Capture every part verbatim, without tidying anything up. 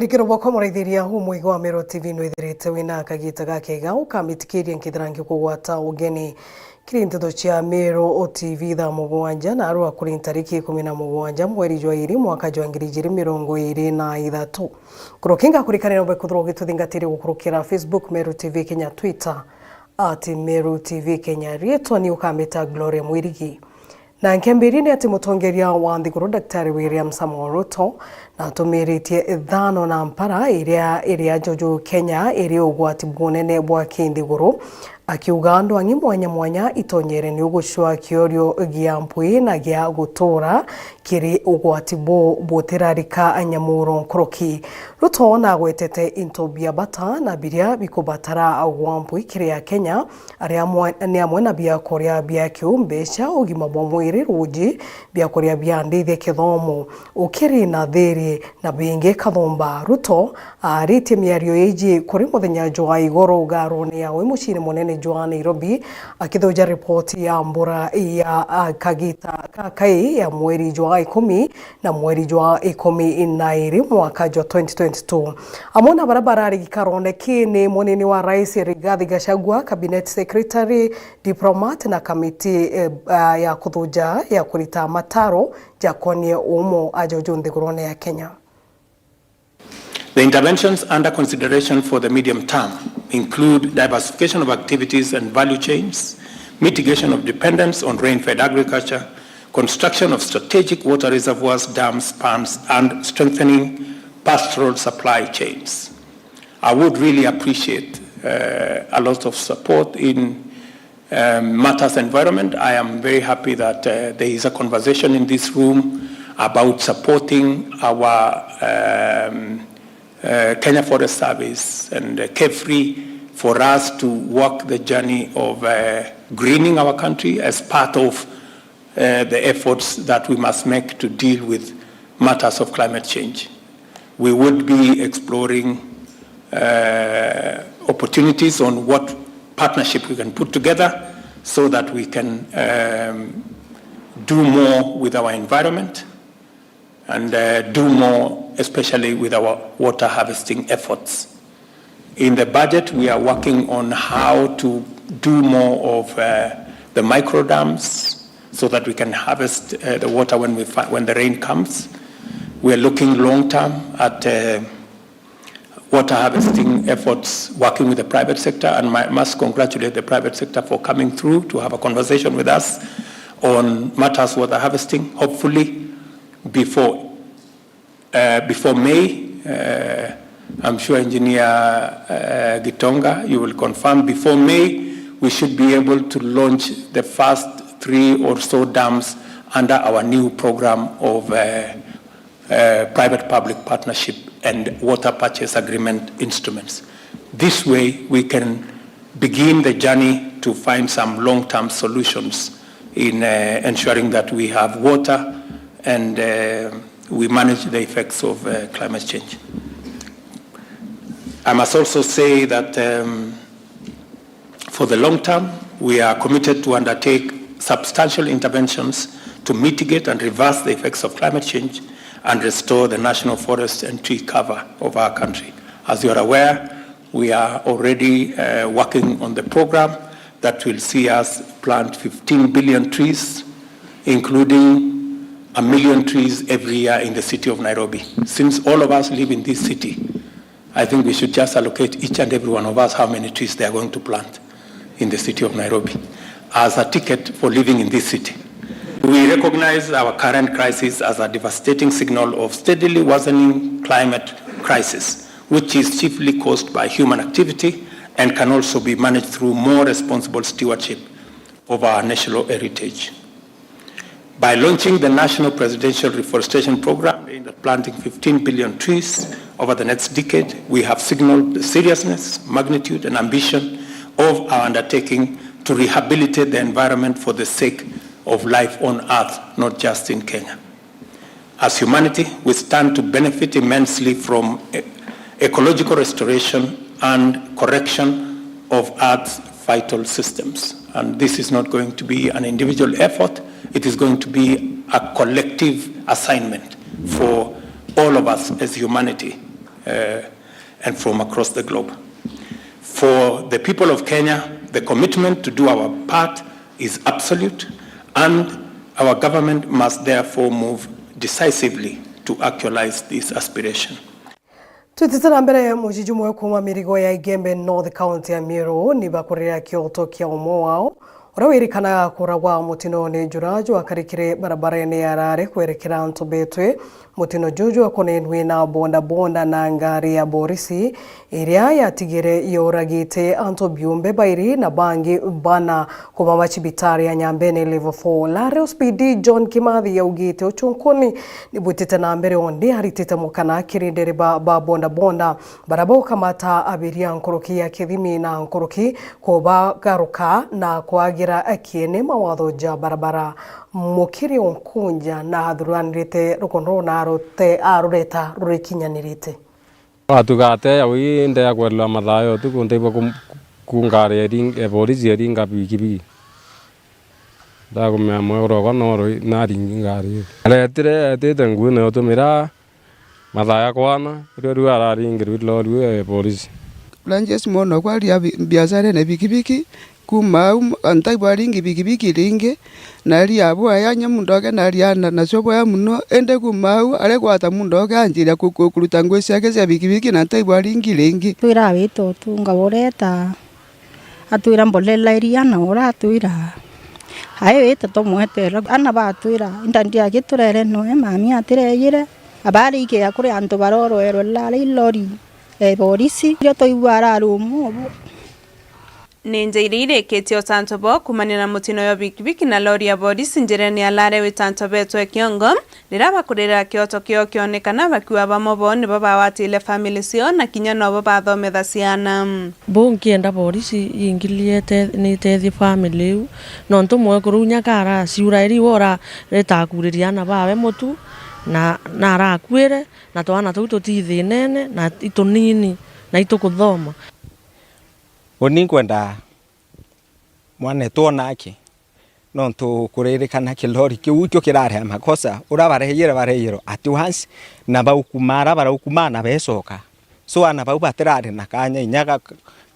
Rikiro bwakwa muraithiria umwigi wa Meru T V nwithirite wina kagita gakega ukamitikiria nkithira ngikugwata ugeni kiri nteto cia Meru T V thaa mugwanja na arua kuri ntariki ikumi na mugwanja mweri jwa iri mwaka jwa ngiri ijiri mirongo iri na ithatu. Kurukinga kurikanira bwe kuthirwa ugituthingatiri gukurukira Facebook Meru T V Kenya, Twitter at Meru T V Kenya. Riitwa ni ukamita Gloria Mwirigi. Na nkembiri ni ati mutongeria wa nthiguru Daktari William Samoei Ruto natumiritie ithano na mpara iria iri ajoju Kenya iri ugwati bunene bwa kinthiguru, akiuga andu ang'i mwanya mwanya itonyere ni ugucua kiorio gia mpwi na gia gutura kiri ugwati buu butirarika nyamuro nkuruki. Ruto nagwetete into bia bata na biria bikubatara gwa mpwi kiri Akenya, aria amwe, ni amwe na biakuria bia kiu, mbeca, ugima bwa mwiri, ruuji, biakuria bia ndithia, kithomo, ukiri na thiri na bingi kathumba. Ruto aaritie miario iji kuri muthenya jwa igoro ugarone yawe muciini munene jwa Nairobi, akithuja ripoti ya mbura ya, a, kagita kakai ya mweri jwa ikumi na mweri jwa ikumi na iri mwaka jwa twenty twenty-two. Amwe na baria barari gikaroneki ni munini wa rais Rigathi Gachagua, cabinet secretary, diplomat na kamiti, eh, ah, ya kuthuja ya kurita mataro jakonie umo ajoju nthigurune ya Kenya. The interventions under consideration for the medium term include diversification of activities and value chains, mitigation of dependence on rain-fed agriculture, construction of strategic water reservoirs, dams, ponds, and strengthening pastoral supply chains. I would really appreciate, uh, a lot of support in, um, matters environment. I am very happy that, uh, there is a conversation in this room about supporting our, um, uh, Kenya Forest Service and, uh, KEFRI for us to walk the journey of, uh, greening our country as part of, uh, the efforts that we must make to deal with matters of climate change. We would be exploring, uh, opportunities on what partnership we can put together so that we can, um, do more with our environment and, uh, do more, especially with our water harvesting efforts. In the budget, we are working on how to do more of, uh, the micro dams so that we can harvest, uh, the water when we fi-, when the rain comes. We are looking long term at, uh, water harvesting efforts, working with the private sector, and I must congratulate the private sector for coming through to have a conversation with us on matters water harvesting. Hopefully, before, uh, before May, uh, I'm sure Engineer, uh, Gitonga, you will confirm, before May, we should be able to launch the first three or so dams under our new program of, uh, uh, private-public partnership and water purchase agreement instruments. This way, we can begin the journey to find some long-term solutions in, uh, ensuring that we have water and, uh, we manage the effects of, uh, climate change. I must also say that, um, for the long term, we are committed to undertake substantial interventions to mitigate and reverse the effects of climate change and restore the national forest and tree cover of our country. As you are aware, we are already, uh, working on the program that will see us plant fifteen billion trees, including a million trees every year in the city of Nairobi. Since all of us live in this city, I think we should just allocate each and every one of us how many trees they are going to plant in the city of Nairobi as a ticket for living in this city. We recognize our current crisis as a devastating signal of steadily worsening climate crisis, which is chiefly caused by human activity and can also be managed through more responsible stewardship of our national heritage. By launching the National Presidential Reforestation Program, aimed at planting fifteen billion trees over the next decade, we have signaled the seriousness, magnitude, and ambition of our undertaking to rehabilitate the environment for the sake of life on Earth, not just in Kenya. As humanity, we stand to benefit immensely from e-, ecological restoration and correction of Earth's vital systems. And this is not going to be an individual effort, it is going to be a collective assignment for all of us as humanity. uh, and from across the globe. For the people of Kenya, the commitment to do our part is absolute, and our government must therefore move decisively to actualize this aspiration. Twitite na mbere, muciji umwe kuuma mirigo ya Igembe North, county ya Meru, ni bakurira kioto kia umwe wao uria wirikanaga kuragwa mutinone jura jwakarikire barabarene ya Rare kwerekera Ntubetwe. Mutino juju jwakonenwe na bodaboda na ngari ya borisi iria yatigire yoragite antu biumbe bairi na bangi bana kuuma cibitari ya Nyambene Level four. Lare O C P D John Kimathi yaugite ucunkuni nibwitite na mbere, ondi aritite mukana kiri ndereba ba bodaboda baria baukamata abiria nkuruki ya kithimi na nkuruki kubagaruka na kwagira kiene mawatho ja barabara. Mukiri Unkunja na athuranirite rukono na arute-, arureta rurikinyanirite. Atuga ate ya wi nde ya kwerelwa mathaa ya utuku, ntaigua ku-, ku ngari ya ring-, ya borisi ya ringa bikibiki. Ndakumea mwe urokwa no ru-, naringi ngari iyo. Aretire etite ngui nayo tumira mathaa ya kwana, rio riu araringirwe lori ya borisi. Francis Mwono kwaria bi-, biacara na bikibiki, kuma au, antai bwaringi bikibiki ringi, na aria abwaya nya mundu oke na aria na, nacio bwaya muno, indi kuma au, aregwata mundu oke anjiria ku-, ku-, kuruta ngui ciake cia bikibiki na antai bwaringi ringi. Twira wita utunga ureta, atwira mbolela iria na uratwira, ai wita tumwetera, ana batwira, inda ndiagi turere noe mami atireyire, abarikia kuri antu barorwerwe lari lori. E, borisi, irio twaigua ararumu ubu. Ni nja iria irikitie utanto bwao kumania na mutino ya bikibiki na lori ya borisi njirene ya Lare witanto betwe kiongo, riria bakurira kioto kiao kionekana bakiuga bamwe boo nibo bawatire family ciao na kinya nobo bathometha ciana. Buu nkienda borisi ingilie ite-, nitethie family iu, nontu mwekuru unya kara ciura iri wora ritakuriria ana bawe mutu, na, na arakuire, na twana tuu tuti thinene, na itunini, na itukuthoma. Uni nkwenda mwanetu onake, nontu kuririkana kilori kiu ikio kirari a makosa, uria bareyire, bareyirwe at once, na baukumara, baraukumara na becoka. So ana bau batirari na kanya inya ga-,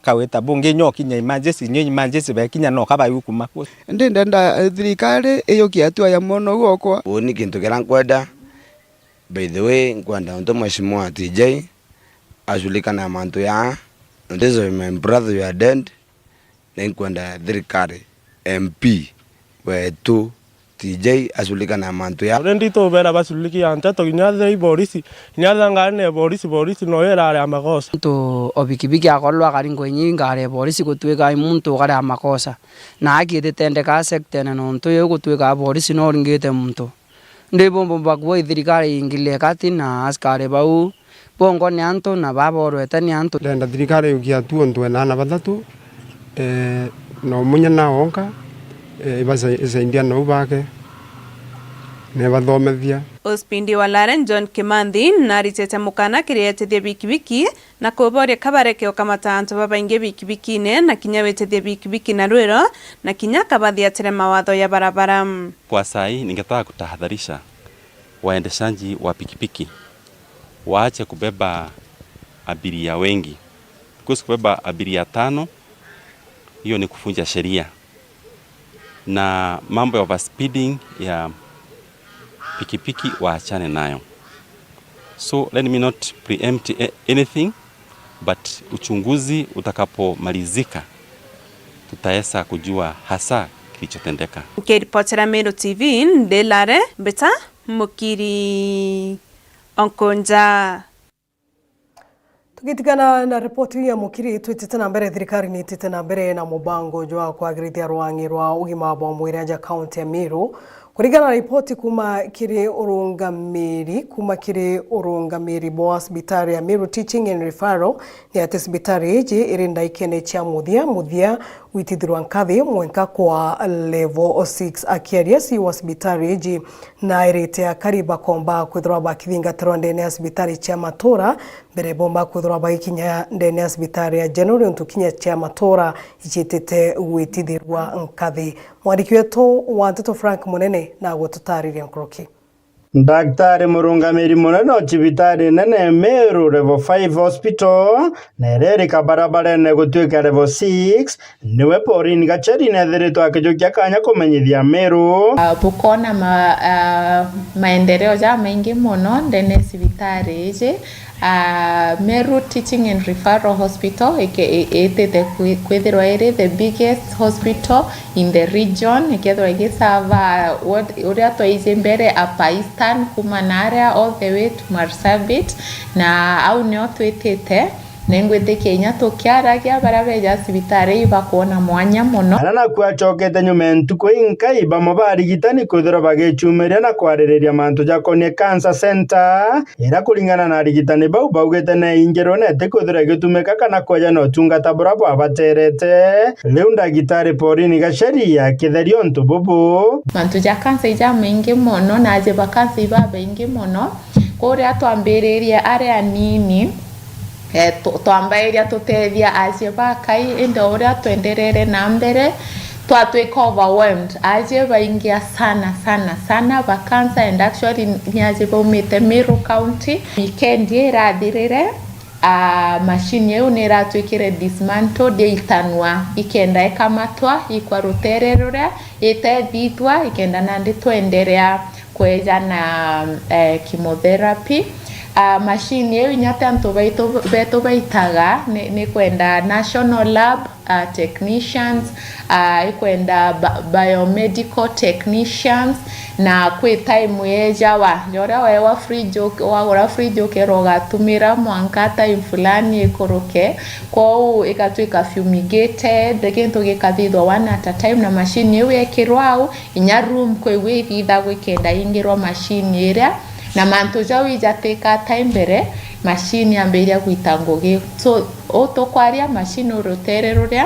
kawita bungi, nyo kinya emergency, nyo emergency bekinya no kabaiukuma. Ndi ndenda, eh, thirikari iyukie hatua ya mwana uu okwa. Uni kintu kiria nkwenda, by the way, nkwenda untu Mheshimiwa T J aculikana na mantu ya, untu is my brother, you are dead, na inkwenda thirikari, M P wetu, T J aculikana na mantu ya. Already tubera bacuriki ya nteto, kinya the iborisi, kinya the ngari ne borisi, borisi no irare a makosa. Muntu o bikibiki akorwa akari ngwenyi ngari ya borisi gutwika i muntu ukari a makosa, na akititendeka sectene nontu yo gutwika borisi no uringite muntu. Ndi bumbo bakua ithirikari iingilie kati na askari bau bongwa ni antu na baborwete ni antu. Ndenda thirikari yukia tu untu ena ana bathatu, eh, na umunya na onka, eh, ibasa-, isaidia nau bake, na ibathomethia. Ospindi wa Laren John Kimanthi naritite mukana kiri etithia bikibiki na kuboria kabareke ukamata antu babaingi bikibikine na kinya witithie bikibiki na rwiro na kinya akabathiatire mawatho ya barabara. Kwa saa hii ningetaka kutahadharisha waendeshaji wa pikipiki waache kubeba abiria wengi. Because kubeba abiria tano, hiyo ni kuvunja sheria. Na mambo ya overspeeding ya pikipiki waachane nayo. So let me not preempt a-, anything, but uchunguzi utakapomalizika, tutaweza kujua hasa kilichotendeka. Nkiripotera Meru T V, ndi Lare Mbita Mukiri Onkonja. Tugitigana na ripoti ya Mukiri, twitite na mbere, thirikari nitite na mbere na mubango jwa kwagirithia rwangi rwa ugima bwa mwiri aja kaunti ya Meru. Kuringana na ripoti kuma kiri urungamiri, kuma kiri urungamiri bwa cibitari ya Meru Teaching and Referral, ni ati cibitari iji iri ndaikene cia muthia muthia gwitithirwa nkathi mwenka kwa level six. Akiaria C E O wa cibitari iji nairite akari bakomba kwithirwa bakithingatirwa ndene ya cibitari cia matura mbere bomba kwithirwa bagikinya ndene ya cibitari ya General, niuntu kinya cia matura iciitite gwitithirwa nkathi. Mwandiki wetu wa nteto Frank Munene na gututariria nkuruki. Ndaktari murungamiri munene o cibitari nene Meru Level five Hospital, na iria iri kabarabarene gutwika Level six, niwe Pauline Gacheri nethiritwe akijukia kanya kumenyithia Meru. Ah, bukona ma-, ah, maendeleo jamaingi mono ndene ya cibitari iji. Ah, Meru Teaching and Referral Hospital ike-, i-, itite kwi-, kwithirwa iri the biggest hospital in the region, ikethirwa igisava what, uria twaiji mbere Upper Eastern, kuma naria all the way to Marsabit, na au nio twitite. Na ingwitikia inya tukiaragia, baria beja cibitari ibakwona mwanya mono. Ana naku acokete nyuma ya ntuku inkai, bamwe ba arigitani kwithirwa bagicumiria na kwaririria mantu jakonie Cancer Center, iria kuringana na arigitani bau baugite neingirwe na itikwithirwa igitumika kana kweja na utungata buria bwabaterete. Riu ndagitari Pauline Gacheri akitheria untu bubu. Mantu ja cancer ijamaingi mono, na aje ba cancer ibabaingi mono. Kuria twambiririe ari anini, eh, tu-, twambairia tutethia acie bakai, indi o uria twenderere na mbere, twatwika overwhelmed. Acie baingia sana, sana, sana, ba cancer, and actually ni acie baumite Meru County. Weekend irathirire, ah, machine iu ni iratwikire dismantled, yaitanwa, ikenda ikamatwa, ikwa rutere ruria, itethithwa, ikenda nandi twenderea kweja na, eh, chemotherapy. Ah, machine iu inya ti antu baitu, betu baitaga, ni, ni kwenda national lab, ah, technicians, ah, ikwenda ba-, biomedical technicians, na kwi time yejawa, ja uria wewa fridge uk-, wagura fridge ukerwa ugatumira mwanka time fulani ikuruke, kwou igatwika fumigated, gintu gikathithwa one at a time, na machine iu yekirwa au, inya room kwigua ithithagwa ikenda ingirwa machine iria, na mantu jau ijatikaga time mbere, machine yambiria gwita ngugi. So, u tukwaria machine uri rutere ruria,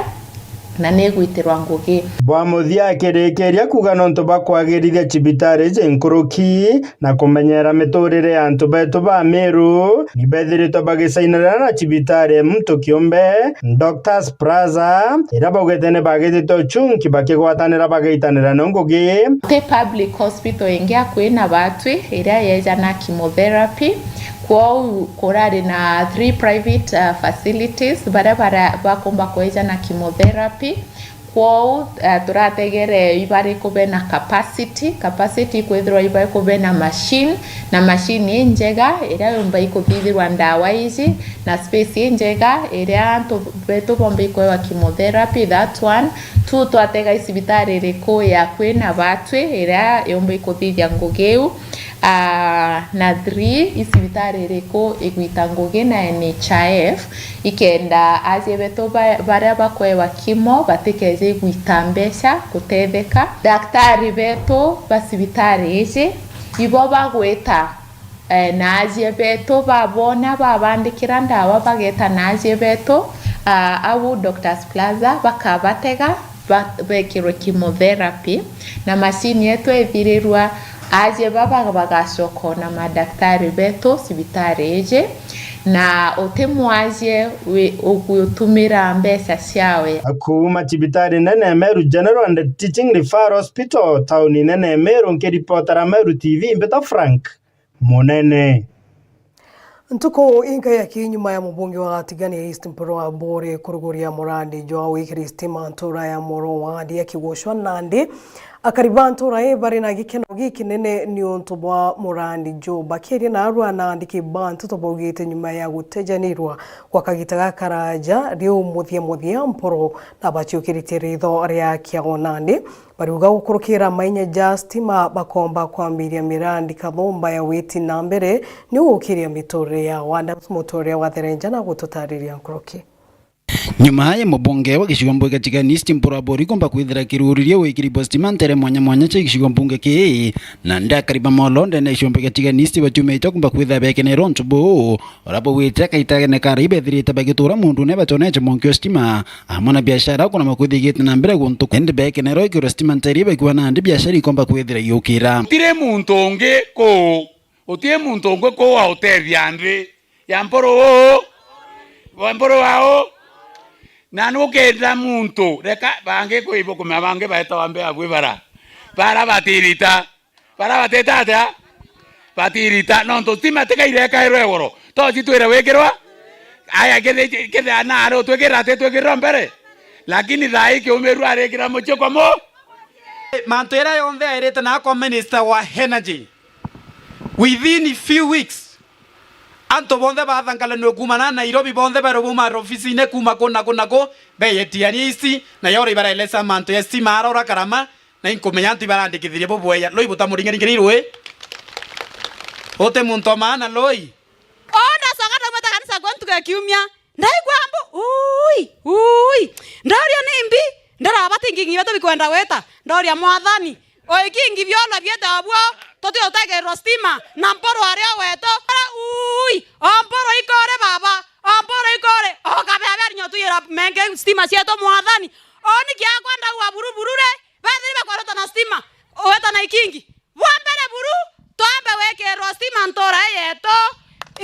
na ni igwitirwa ngugi. Bwa muthia akirikiria kuuga nontu bwa kwagirithia cibitari iji nkuruki na kumenyera miturire ya antu betu ba Meru, ni bethiritwe bagicainanira na cibitari ya muntu kiumbe, Doctors Plaza, iria baugite ni bagitite uchunki bakigwatanira bagaitanira no ngugi. Ti public hospital ingi akui na batwi iria yeja na chemotherapy, kwou kurari na three private, uh, facilities baria, baria bakumba kweja na chemotherapy. Kwou, eh, turategere ibariku bena capacity, capacity kwithirwa ibariku bena machine, na machine injega iria yumba ikuthithirwa ndawa iji, na space injega iria antu betu bomba ikwewa chemotherapy, that one. Two, twatega i cibitari iriku ya kwina batwi iria yumba ikuthithia ngugi iu. Ah, na three, i cibitari iriku igwita ngugi na N H I F, ikenda acie betu ba-, baria bakwewa chemo batikeje igwita mbeca gutetheka. Daktari betu ba cibitari iji ibo bagwita, eh, na acie betu babona, babandikira ndawa, bageta na acie betu, ah, au Doctors Plaza, bakabatega, ba-, bekirwe chemotherapy, na machine yetu ethirirwa, acie baba bagacoka na madaktari betu cibitari iji, na uti mwacie wi-, ugutumira mbeca ciawe. Kuuma cibitari nene Meru General and Teaching Referral Hospital, tauni nene Meru, nkiripotera Meru T V, mbita Frank Munene. Ntuku inkai ya kinyuma ya mubunge wa Gatigania East Mpuru Aburi kuruguria murandi jwa wikiri stima ntura ya Moro wadi ya Kigocwa Nandi, akari ba ntura ii bari na gikeno gikinene niuntu bwa murandi juu. Bakiaria na arua na andiki ba nteto baugite nyuma ya gutejanirwa gwa kagita gakaraja, riu muthia muthia Mpuru nabaciukiritie ritho ria kiao Nandi. Bariuga gukurukira mainya ja stima bakomba kwambiria mirandi kathumba ya witi na mbere ni gukiria miturire yao. Adams Muturia wa Therenja na gututariria nkuruki. Nyuma ya mubunge wa gicigo mbunge kia Tigania East Mpuru Aburi kumba kwithira kiruririe wikiri bwa stima ntere mwanya mwanya cia gicigo mbunge kii, na ndakari ba Molo ndene ya gicigo mbunge kia Tigania East bachumite kumba kwithira bekenerwa untu buu, ura bugwite kaitagene karai bethirite bagitura mundune batonete mwanki wa stima, amwe na biashara kuna makuthigite na mbere guntu, indi bekenerwa ikirwa stima ntere bakiwa nandi biashara ikomba kwithira igiukira. Gutiri muntu ungi kuu, gutiri muntu ungi kuu wa utethia nthi ya Mpuru uu, wa Mpuru wau. Na nukenda muntu, reka bangi kwi bukumya bangi baetawa mbea bwi bara, bara batirita. Bara bateta atia? Batirita, nontu stima tiga irekairwe iguru. Toci twire wikirwa? Aya, kithi-, kithia naari utwikirira ati twikirira mbere? Lakini thaa ii kiumiru arikira mucii kwa mu-. Mantu iria yonthe airite na akwa minister wa energy. Within few weeks, antu bonthe bathangalanue kuuma na Nairobi, bonthe barubuma ofisine kuuma ku na ku na ku, beye Tigania East, na yoro ibaraeleza mantu ya stima arora karama, na inkumenya antu ibarandikithirie bubweya, rui butamuringaringiria irui. Uti muntu wa maana rui. Oo, ndacoka ndaumite kanisa kuu ntuku ya kiumia. Ndaigua mbu, ui, ui. Ndauria nimbi, ndarabati ngingi bitu bikwenda gwita. Ndauria Mwathani, o ikingi biona biete obwo, tuti utegerwa stima, na mpuru ari o wetu. Ui, o mpuru ikore baba, o mpuru ikore, o kabea beri nyo tuyira menge stima cietu Mwathani. O niki akwa ndaua buruburu ri, bethiri bakwarota na stima, oweta na ikingi. Bwa mbere buru, twambe gwikirwa stima ntura ii yetu,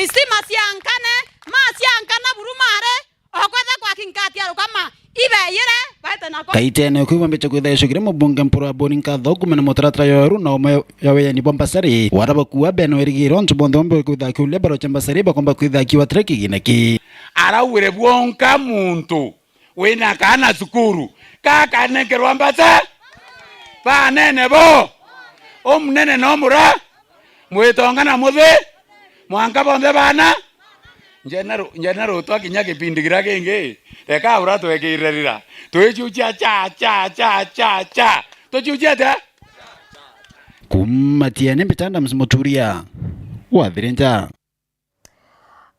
istima ciankane, ma ciankana buru mari, okwetha kwaki nkati ya rukama, ibeyire, baite nako. Kaitene kuu bambite kwitha icukire mubunge Mpuru Aboni nkatho kumena mutaratara ya weru na ume ya weyani bwa mbasari. Wara bakua bene werigiro, antu bonthe bombe kwitha kiuria barocha mbasari bakomba kwitha kiwa tire kigina ki. Araugire bwonka muntu wina kaana cukuru, gakanenkerwa mbaca, banene bo, umunene no mura, mwitonga na muthi, mwanka bonthe bana. Njena ru-, njena rutwa kinya kipindi kiria kingi, reka ura twekirire rira, twichuchia cha, cha, cha, cha, cha, tuchuchia atia? Kuuma Tiene, Mbita Adams Muturia, Wathirinja.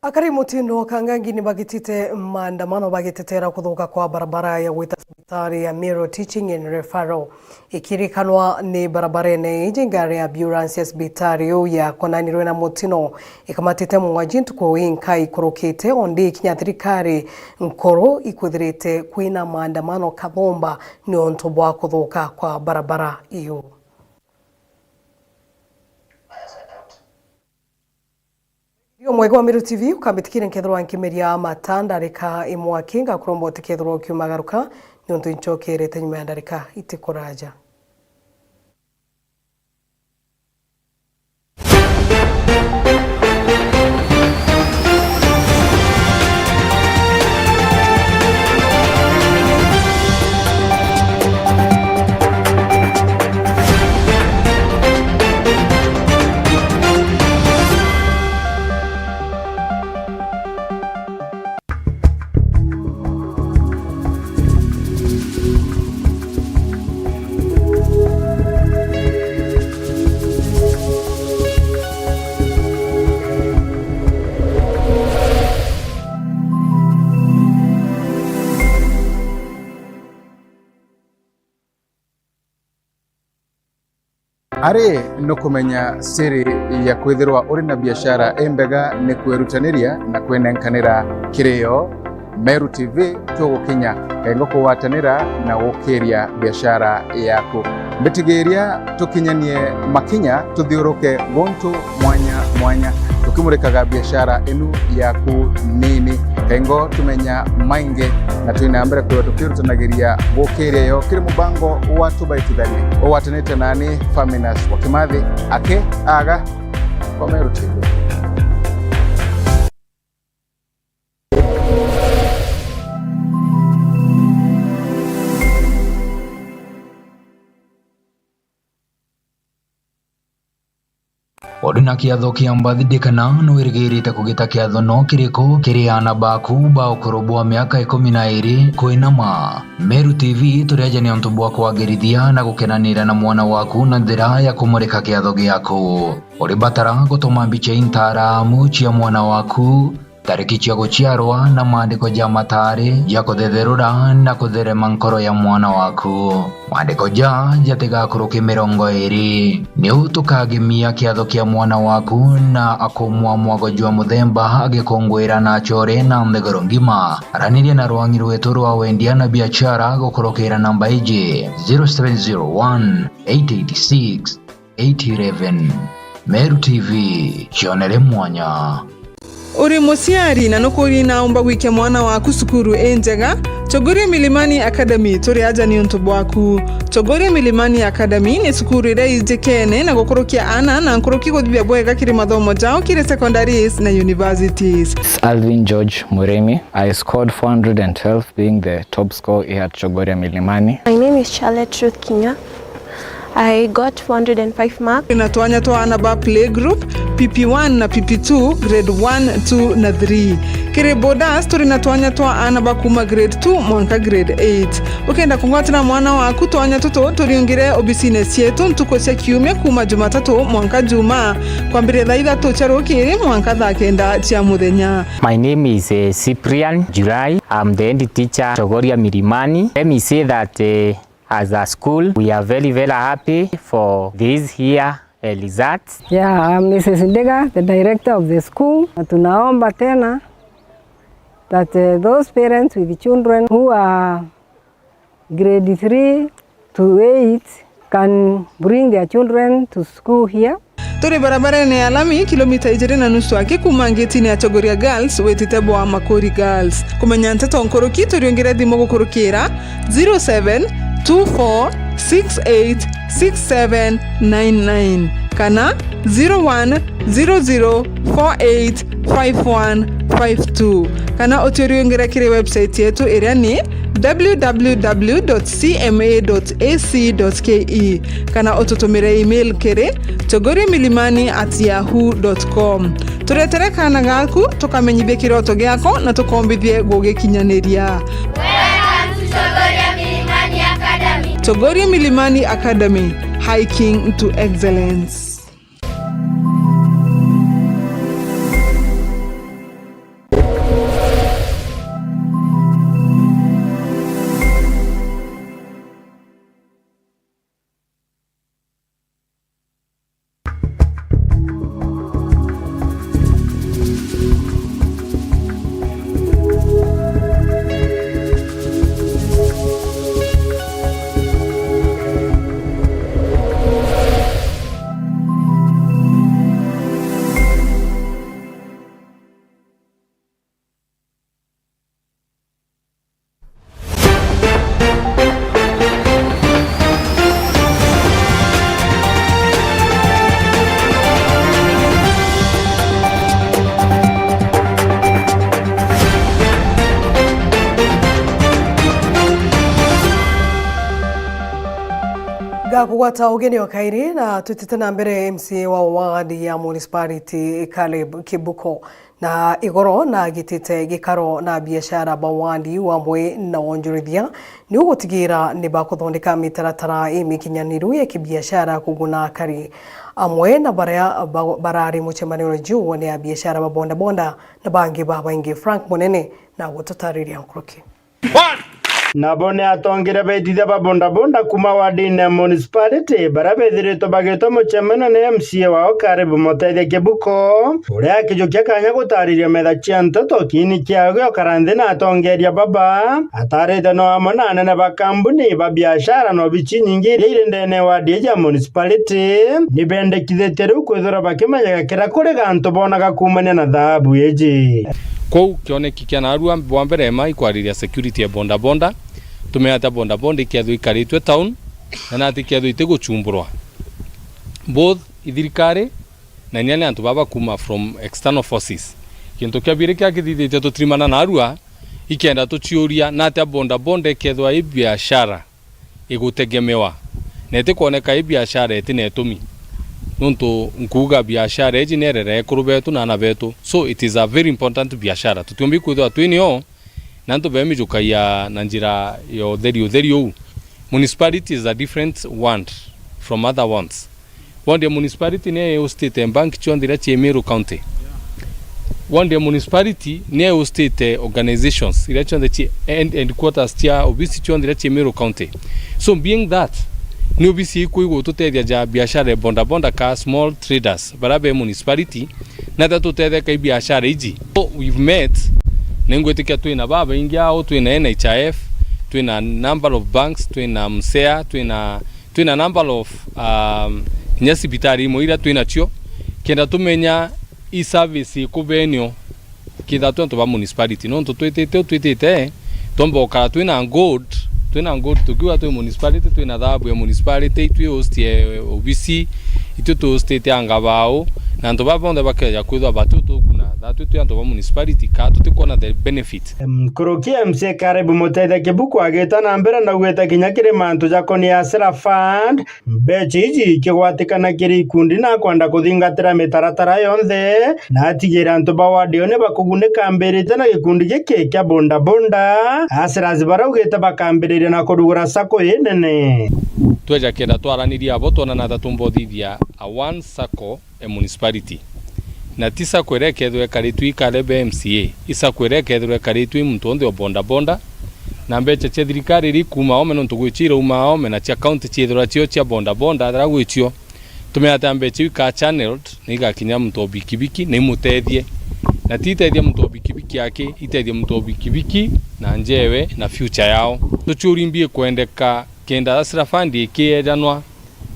Akari mutindo Kangangi ni bagitite maandamano bagitetera kuthuka kwa barabara ya gwita cibitari ya Meru Teaching and Referral. Ikirikanwa ni barabarene iji, ngari ya ambulance ya cibitari iu yakonanirwe na mutino ikamatite mwanji ntuku inka ikurukite, ondi ikinya thirikari nkuru ikwithirite kwina maandamano kathumba niuntu bwa kuthuka kwa barabara iu. Rio mwega wa Meru T V, ukambitikire nkethirwa nkimeria mata ndarika imwe aki, ngakuromba utikethirwa ukiumagaruka, niuntu inchokerete nyuma ya ndarika itikuraja. Ari nukumenya siri ya kwithirwa uri na biashara imbega ni kwirutaniria na kwinenkanira kirio. Meru T V tugukinya kengo kugwatanira na gukiria biashara yaku. Mbitigiria tukinyanie makinya tuthiuruke guntu mwanya mwanya, tukimurikaga biashara inu yaku nini. Kengo tumenya maingi na twina mbere kwithirwa tukirutanagiria gukiria yo kiri mubango wa Tubaitithanie. Ugwatanite nani Faminas wa Kimathi aki aga kwa Meru T V. Uri na kiatho kia mbathide kana nwirigirite kugita kiatho no kiriku kiri aana baku ba ukuru bwa miaka ikumi na iri kwinama? Meru T V turi aja ni untu bwa kwagirithia na gukenanira na mwana waku na njira ya kumurika kiatho giaku. Uri batara gutuma mbicha intaramu cia mwana waku, tariki cia guciarwa na maandiko ja mataari ja kuthetherura na kutherema nkoro ya mwana waku. Maandiko ja jatigakuruke mirongo iri. Niu tukagemia kiatho kia mwana waku na akumwa mwago jwa muthemba agikunguira na achore na nthiguru ngima. Araniria na rwangi rwetu rwa wendia na biachara gukurukira namba iji, zero seven zero one, eight eight six, eight eleven. Meru T V, kionere mwanya. Uri muciari na nukuuri naumba gwikia mwana waku cukuru injega? Chogoria Milimani Academy turi aja niuntu bwaku. Chogoria Milimani Academy ni cukuru iria ijikene na gukurukia aana na nkuruki guthithia bwega kiri mathomo jao kiri secondaries na universities. It's Alvin George Murimi. I scored four hundred and twelve, being the top scorer here at Chogoria Milimani. My name is Charlotte Ruth Kinya. I got four hundred and five marks. Turi na twanya twa aana ba playgroup, P P one na P P two, grade one, two na three. Kiri boarders, turi na twanya twa aana ba kuuma grade two mwanka grade eight. Ukenda kugwatira mwana waku twanya tutu, turiungire obisine cietu ntuku cia kiumia kuuma Jumatatu mwanka Jumaa, kwambiria thaa ithatu cia rukiri mwanka thaa kenda cia muthenya. My name is, eh, Cyprian July. I'm the head teacher Chogoria Milimani. Let me say that, eh, as a school, we are very, very happy for this year, eh, results. Yeah, I'm Missus Ndega, the director of the school. Na tunaomba tena that, eh, those parents with children who are grade three to eight can bring their children to school here. Turi barabarene ya lami, kilomita ijiri na nusu aki kuuma ngitine ya Chogoria Girls witite bwa Makuri Girls. Kumenya nteto nkuruki, turiungire thimu gukurukira zero seven two four six eight six seven nine nine kana zero one zero zero four eight five one five two, kana utiuriungire kiri website yetu iria ni w w w dot c m a dot a c dot k e, kana ututumire email kiri chogoria milimani at yahoo dot com. Turetere kaana gaku, tukamenyithie kiroto giako na tukombithie gugikinyaniria. Welcome to Chogoria Milimani Academy. Chogoria Milimani Academy, hiking to excellence. Ngakugwata ugeni o kairi, na twitite na mbere, M C A wa ward ya municipality Caleb Kibuko. Na igoro na agitite gikaro na biashara ba wandi wamwe na wonjorithia, ni ugutigira ni bakuthondeka mitaratara imikinyaniru ya kibiashara kuguna akari. Amwe na baria ba-, barari mucemanio juu ni abiashara ba bodaboda na bangi babaingi. Frank Munene na gututariria nkuruki. Nabo ni atongeria baitithia ba bodaboda kuuma wardine ya municipality, baria bethiritwe bagitwa mucemanio ni M C A wao Caleb Mutethia Kibuko, uria akijukia kanya gutariria metha cia nteto kiini kiao giokara nthi na atongeria baba, atarite no amwe na anene ba kambuni, ba biashara na obici nyingi iria iri ndene ya ward iji ya municipality, ni bendekithitie riu kwithirwa bakimenyeka kiria kuri gantu bonaga kuumania na thaabu iji. Kwou kioneki kia narua bwa mbere ma ikwariria security ya bodaboda, tumenya atia bodaboda ikethirwa ikaritwe town, na nati ikethirwa itiguchumburwa. Both ithirikari na inya ni antu baba kuma from external forces. Kintu kia biri kia kithithitie tutirimana narua, ikenda tuciuria, natia bodaboda ikethirwa i biashara igutegemewa, na itikwoneka i biashara iti na itumi. Nuntu nkuuga biashara iji ni irere ekuru betu na ana betu, so it is a very important biashara. Tutiumbi kwithirwa twi nio, na antu bemijukagia na njira ya utheri utheri uu. Municipality is a different ward from other ones. Ward ya municipality niyo ihostite bank cionthe iria cii Meru County. Ward ya municipality niyo ihostite organizations iria cionthe cii, and headquarters cia obisi cionthe iria cii Meru County. So being that, ni obisi iku igututethia ja biashara ya bodaboda ka small traders baria be municipality, na ta tutetheka i biashara iji. So we've met, na ingwitikia twina babaingi ao, twina N H I F, twina number of banks, twina M S E A, twina twina number of, um, inya cibitari imwe iria twinacio, kenda tumenya i service iku benio Kethira twi antu ba municipality, nontu twitite u twitite, twomba gukara twina gold, twina gold tukiuga twi municipality, twina thahabu ya municipality, itwi host ya obisi, itwi tu hostite anga bao, na antu baa bonthe bakeja kwithirwa bati u tukuna, thaa twi twi antu ba municipality, kaa tutikwona the benefit. Nkuruki M C A Caleb Mutethia Kibuku agita na mbere naugite kinya kiri mantu jakonie Hustler Fund, mbecha iji ikigwatikana kiri ikundi na kwenda kuthingatira mitaratara yonthe, na atigire antu ba ward iyo ni bakugunika ambirite na gikundi giki kia bodaboda. Hustlers baraugite bakambiriria na kurugura sacco inene. Tweja kenda twaraniria abo twonana ata tumba uthithia a one sacco e municipality. Na ti sacco iria ikethirwa ikaritue i Caleb M C A, i sacco iria ikethirwa ikaritue i muntu onthe o bodaboda, na mbecha cia thirikari iria ikuuma oome nontu gwicio irauma oome, na cia county ciithirwa cio cia bodaboda, ethira gwicio, tumenya ati mbecha iu ikaa channeled na igakinya muntu o bikibiki na imutethie, na ti itethia muntu o bikibiki aki, itethia muntu o bikibiki na njewe na future yao. Tuciuri mbi ikwendeka kenda Hustler Fund ikiejanwa.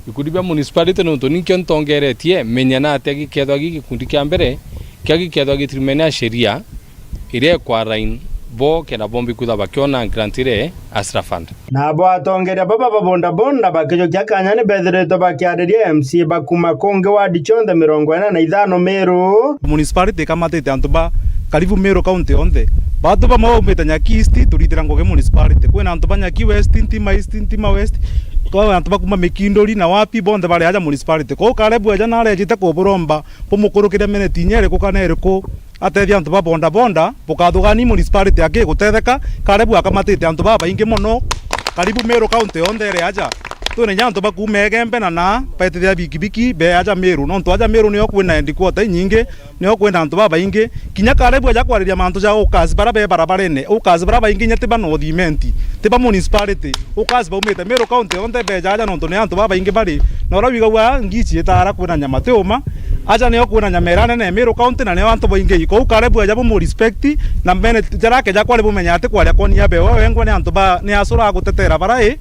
Ikundi bia municipality, nontu ninkio ntongeretie, menya na atia gikethwa gi gikundi kia mbere kia gikethwa gitirumene a sheria iria ikwa line bo kenda bombi kwithwa bakiona grant iria Hustler Fund. Nabo atongeria baba ba bodaboda bakijukia kanya ni bethiritwe bakiariria M C A bakuma kungi ward cionthe mirongo ina na ithano Meru. Municipality ikamatite antu ba karibu Meru County yonthe. Batu bamwe baumite Nyaki East, turitira ngugi municipality. Kwina antu ba Nyaki West, Ntima East, Ntima West, kwa antu ba kuma Mikinduri na wapi, bonthe bari aja municipality. Kwou Caleb eja na arejite kuburomba bumukurukire minute inya iriku kana iriku, atethia antu ba bodaboda, bukathugani municipality akigutetheka. Caleb akamatite antu babaingi mono, karibu Meru County yonthe iri aja. Twina inya antu ba kuuma Igembe na na betithia bikibiki be aja Meru, nontu aja Meru nio kwina headquarter inyingi, nio kwina antu babaingi. Kinya Caleb aja kwariria mantu ja ukazi bara be barabarene, ukazi bara baingi inya ti ba North Imenti, ti ba municipality, ukazi baumite Meru County yonthe beja aja nontu ni antu babaingi bari. Na uria wigagua ngichi itaara kwina nyama ti uma, aja nio kwina nyama iria nene Meru County na nio antu baingi. Kou Caleb aja bumu respect na mene jara akeja kwari bumenya ati kwaria konia be we wengwa ni antu ba, ni Hustler agutetera bara i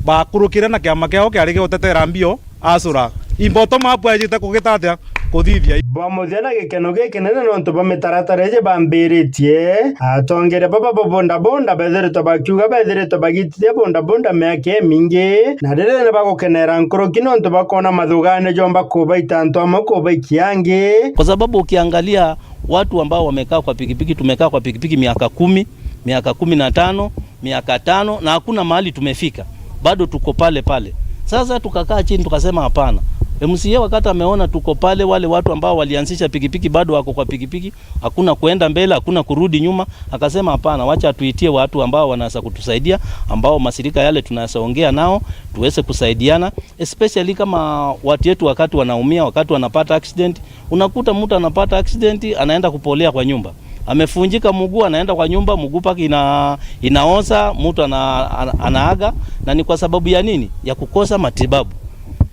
bakurukire na kiama kiao kiari gigutetera mbio. Hustler. I bottom up ajite kugita atia kuthithia. Bwa muthia na gikeno gikinene nontu bwa mitaratara iji bambiritie, atongeria baba ba bodaboda bethiritwe bakiuga bethiritwe bagitithia bodaboda miaka imingi, na riria ni bagukenera nkuruki nontu bakoona mathugane jomba kubaita antu amwe kubaikia angi. Kwa sababu ukiangalia watu ambao wamekaa kwa pikipiki, tumekaa kwa pikipiki miaka kumi, miaka kumi na tano, miaka tano, na hakuna mahali tumefika. Bado tuko pale pale. Sasa tukakaa chini tukasema, "Hapana." M C A wakati ameona tuko pale, wale watu ambao walianzisha pikipiki bado wako kwa pikipiki, hakuna kuenda mbele, hakuna kurudi nyuma, akasema, "Hapana, wacha tuitie watu ambao wanaweza kutusaidia, ambao mashirika yale tunaweza ongea nao, tuweze kusaidiana, especially kama watu yetu wakati wanaumia, wakati wanapata accident." Unakuta mtu anapata accident, anaenda kupolea kwa nyumba. Amefunjika mguu, anaenda kwa nyumba, mguu paka ina-, inaoza, mtu ana-, ana-, anaaga. Na ni kwa sababu ya nini? Ya kukosa matibabu.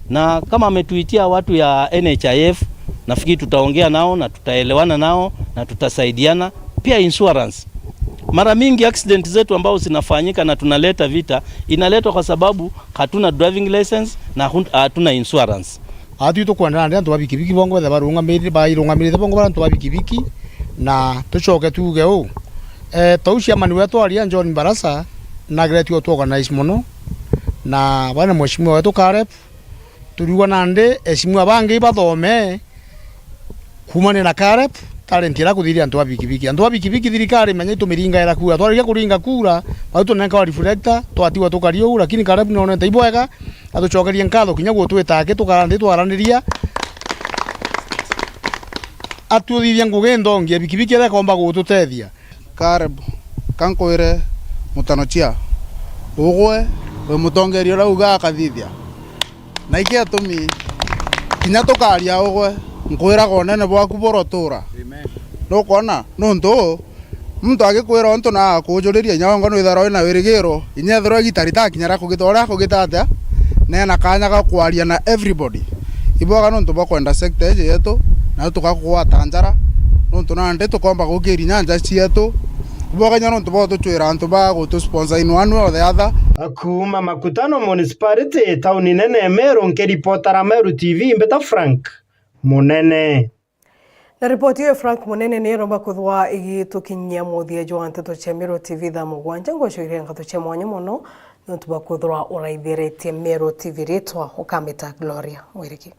Na kama ametuitia watu ya N H I F, nafikiri tutaongea nao na tutaelewana nao na tutasaidiana. Pia insurance. Mara mingi accident zetu ambao zinafanyika na tunaleta vita, inaletwa kwa sababu hatuna driving license na hun-, hatuna insurance. Atwi tukwendana ndi antu ba bikibiki bongo bethe barungamiri-, bairungamirite bongo bara antu ba bikibiki, na tucoke tuuge uu. Eh, tou chairman wetu aria John Barasa, na ageretie utu organize mono, na bana mheshimiwa wetu Caleb, turiuga nandi eshimiwa bangi ibathome kuumania na Caleb, talent iria kuthithia antu ba bikibiki. Antu ba bikibiki thirikari menya itumiringaira kura. Twarikia kuringa kura, bau tunenkawa reflector, twatigwa tukari uu, lakini Caleb nonete ibwega, atucokerie nkatho kinya gutwita aki tukara nthi twaraniria. Atuthithia ngugi nthongi ya bikibiki iria ikomba gututethia. Caleb, ka nkwire mutanochia, ugwe wi mutongeria uria uga akathithia. Na iki atumi, kinya tukaria ugwe, nkwiraga unene bwaku burotura. Amen. Nukwona? Nuntu muntu agikwira untu na akujuriria, inya wengwa nwithagirwa wina wirigiro, inya ethirwa igita ritakinya ria kugita uria akugita atia, nena kanya ga kwaria na everybody. Ibwega nuntu bwa kwenda sector iji yetu, na tukakugwata njara, nuntu nandi tukomba gukiria inya nja cietu. Ibwega inya nuntu bwa gutucwira antu ba gutu sponsor in one way or the other. Kuuma Makutano Municipality, tauni nene ya Meru, nkiripotera Meru T V, mbita Frank Munene. Na ripoti iyo, Frank Munene, ni iromba kwithirwa igitukinyia muthia jwa nteto cia Meru T V thaa mugwanja. Ngoco iria ngatho cia mwanya mono nontu bwa kwithirwa uraithiritie Meru T V. Ritwa ukamita Gloria Mwirigi.